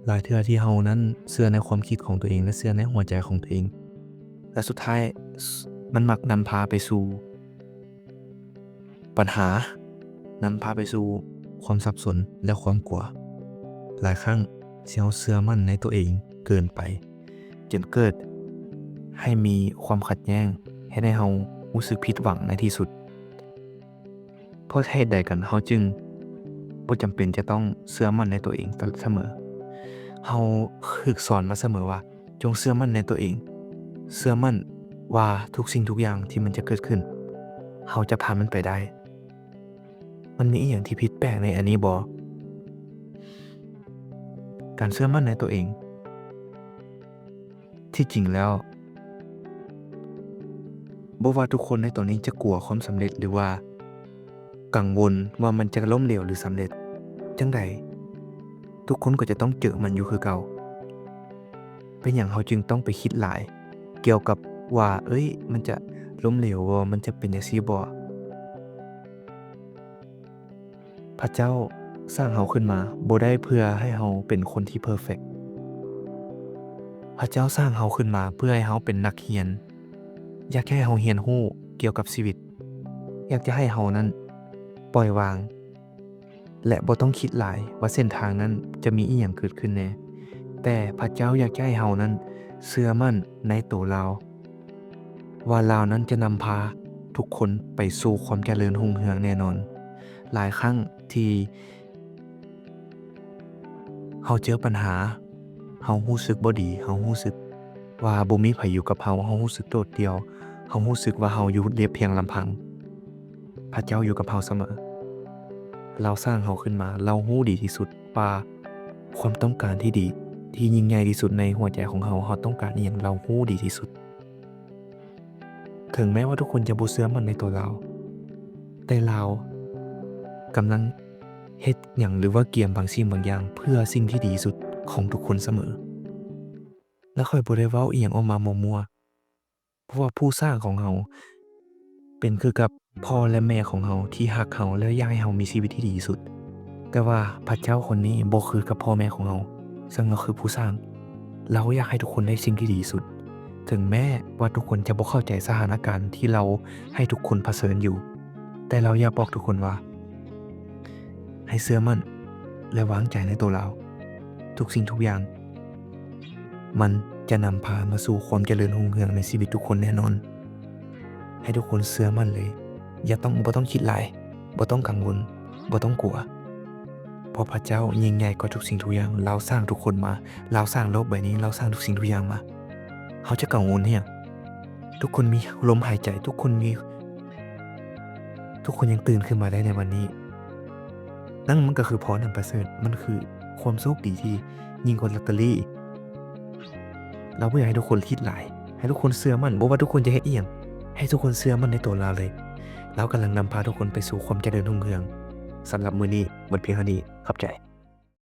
ຫຼາຍເທື່ອທີ່ເຮົານັ້ນເຊື່ອໃນຄວາມຄິດຂອງຕົວເອງ ແລະ ເຊື່ອໃນຫົວໃຈຂອງຕົວເອງ ແລະ ສຸດທ້າຍ ມັນມັກນຳພາໄປສູ່ ບັນຫາ ນຳພາໄປສູ່ຄວາມສັບສົນ ແລະ ຄວາມກົວ. ຫຼາຍຄັ້ງທີ່ເຮົາເຊື່ອໝັ້ນໃນຕົວເອງເກີນໄປ ຈົນເກີດໃຫ້ມີຄວາມຂັດແຍ້ງ ເຮັດໃຫ້ເຮົາຮູ້ສຶກຜິດຫວັງໃນທີ່ສຸດ. ເພາະເຫດໃດກັນເຮົາຈຶ່ງບໍ່ຈຳເປັນຈະຕ້ອງເຊື່ອໝັ້ນໃນຕົວເອງຕະຫຼອດສະເໝີ? ເຮົາຖືກສອນມາສະເໝີວ່າ ຈົ່ງເຊື່ອໝັ້ນໃນຕົວເອງ, ເຊື່ອໝັ້ນວ່າທຸກສິ່ງທຸກຢ່າງທີ່ມັນຈະເກີດຂຶ້ນ, ເຮົາຈະຜ່ານມັນໄປໄດ້. ມັນມີອີ່ຫຍັງທີ່ຜິດແປກໃນອັນນີ້ບໍ່? ການເຊື່ອໝັ້ນໃນຕົວເອງ ທີ່ຈິງແລ້ວ ບໍ່ວ່າທຸກຄົນໃນຕອນນີ້ຈະກົວຄວາມສຳເລັດ ຫຼືວ່າກັງວົນວ່າມັນຈະລົ້ມເຫຼວ ຫຼື ສຳເລັດຈັ່ງໃດ, ທຸກຄົນກໍຈະຕ້ອງເຈີມັນຢູ່ຄືເກົ່າ. ເປັນຫຍັງເຮົາຈຶ່ງຕ້ອງໄປຄິດຫຼາຍກ່ຽວກັບວ່າ ເອີຍ ມັນຈະລົ້ມເຫຼວບໍ່? ມັນຈະເປັນຈັ່ງຊີ້ບໍ່? ພະເຈົ້າສ້າງເຮົາຂຶ້ນມາບໍ່ໄດ້ເພື່ອໃຫ້ເຮົາເປັນຄົນທີ່ເພີເຟັກ. ພະເຈົ້າສ້າງເຮົາຂຶ້ນມາເພື່ອໃຫ້ເຮົາເປັນນັກຮຽນ, ຢາກໃຫ້ເຮົາຮຽນຮູ້ກ່ຽວກັບຊີວິດ, ຢາກຈະໃຫ້ເຮົານັ້ນປ່ອຍວາງ ແລະ ບໍ່ຕ້ອງຄິດຫຼາຍວ່າເສັ້ນທາງນັ້ນຈະມີອີ່ຫຍັງເກີດຂຶ້ນແດ່. ແຕ່ພະເຈົ້າຢາກຈະໃຫ້ເຮົານັ້ນເຊື່ອໝັ້ນໃນໂຕລາວ ວ່າລາວນັ້ນຈະນຳພາທຸກຄົນໄປສູ່ຄວາມຈະເລີນຮຸ່ງເຮືອງແນ່ນອນ. ຫຼາຍຄັ້ງທີ່ເຮົາເຈີບັນຫາ, ເຮົາຮູ້ສຶກບໍ່ດີ, ເຮົາຮູ້ສຶກວ່າບໍ່ມີໃຜຢູ່ກັບເຮົາ, ເຮົາຮູ້ສຶກໂດດດ່ຽວ, ເຮົາຮູ້ສຶກວ່າເຮົາຢູ່ລຽບພຽງລຳພັງ. ພະເຈົ້າຢູ່ກັບເຮົາສະເໝີ. ລາວສ້າງເຮົາຂຶ້ນມາ, ລາວຮູ້ດີທີ່ສຸດວ່າຄວາມຕ້ອງການທີ່ດີ, ທີ່ຍິ່ງໃຫຍ່ທີ່ສຸດໃນຫົວໃຈຂອງເຮົາ, ເຮົາຕ້ອງການອີ່ຫຍັງ, ລາວຮູ້ດີທີ່ສຸດ. ເຖິງແມ້ວ່າທຸກຄົນຈະບໍ່ເຊື່ອໝັ້ນໃນຕົວລາວ, ແຕ່ລາວກຳລັງເຮັດຫຍັງ ຫຼືວ່າກຽມບາງສິ່ງບາງຢ່າງເພື່ອສິ່ງທີ່ດີທີ່ສຸດຂອງທຸກຄົນສະເໝີ. ແລະ ຂ້ອຍບໍ່ໄດ້ເວົ້າອີ່ຫຍັງອອກມາມົວໆ, ເພາະວ່າຜູ້ສ້າງຂອງເຮົາເປັນຄືກັບພໍ່ ແລະ ແມ່ຂອງເຮົາທີ່ຮັກເຮົາ ແລະ ຢາກໃຫ້ເຮົາມີຊີວິດທີ່ດີທີ່ສຸດ. ແຕ່ວ່າພະເຈົ້າຄົນນີ້ບໍ່ຄືກັບພໍ່ແມ່ຂອງເຮົາ, ເຊິ່ງລາວຄືຜູ້ສ້າງ. ລາວຢາກໃຫ້ທຸກຄົນໄດ້ສິ່ງທີ່ດີທີ່ສຸດ. ເຖິງແມ້ວ່າທຸກຄົນຈະບໍ່ເຂົ້າໃຈສະຖານະການທີ່ລາວໃຫ້ທຸກຄົນຜະເຊີນຢູ່, ແຕ່ລາວຢາກບອກທຸກຄົນວ່າ ໃຫ້ເຊື່ອໝັ້ນ ແລະ ວາງໃຈໃນໂຕລາວ. ທຸກສິ່ງທຸກຢ່າງ ມັນຈະນຳພາມາສູ່ຄວາມຈະເລີນຮຸ່ງເຮືອງໃນຊີວິດທຸກຄົນແນ່ນອນ. ໃຫ້ທຸກຄົນເຊື່ອໝັ້ນເລີຍ. ຢ່າຕ້ອງ, ບໍ່ຕ້ອງຄິດຫຼາຍ, ບໍ່ຕ້ອງກັງວົນ, ບໍ່ຕ້ອງກົວ. ເພາະພະເຈົ້າຍິ່ງໃຫຍ່ກວ່າທຸກສິ່ງທຸກຢ່າງ. ລາວສ້າງທຸກຄົນມາ. ລາວສ້າງໂລກໃບນີ້. ລາວສ້າງທຸກສິ່ງທຸກຢ່າງມາ. ເຮົາຈະກັງວົນຫຍັງ? ທຸກຄົນມີລົມຫາຍໃຈ. ທຸກຄົນມີ, ທຸກຄົນຍັງຕື່ນຂຶ້ນມາໄດ້ໃນວັນນີ້. ນັ້ນມັນກໍຄືພອນອັນປະເສີດ. ມັນຄືຄວາມໂຊກດີທີ່ຍິ່ງກວ່າລອດເຕີຣີ. ລາວບໍ່ຢາກໃຫ້ທຸກຄົນຄິດຫຼາຍ. ໃຫ້ທຸກຄົນເຊື່ອໝັ້ນ. ບໍ່ວ່າທຸກຄົນຈະເຮັດອີ່ຫຍັງ, ໃຫ້ທຸກຄົນເຊື່ອໝັ້ນໃນໂຕລາວເລີຍ. ລາວກຳລັງນຳພາທຸກຄົນໄປສູ່ຄວາມຈະເລີນຮຸ່ງເຮືອງ. ສຳລັບມື້ນີ້ໝົດພຽງເທົ່ານີ້. ຂອບໃຈ.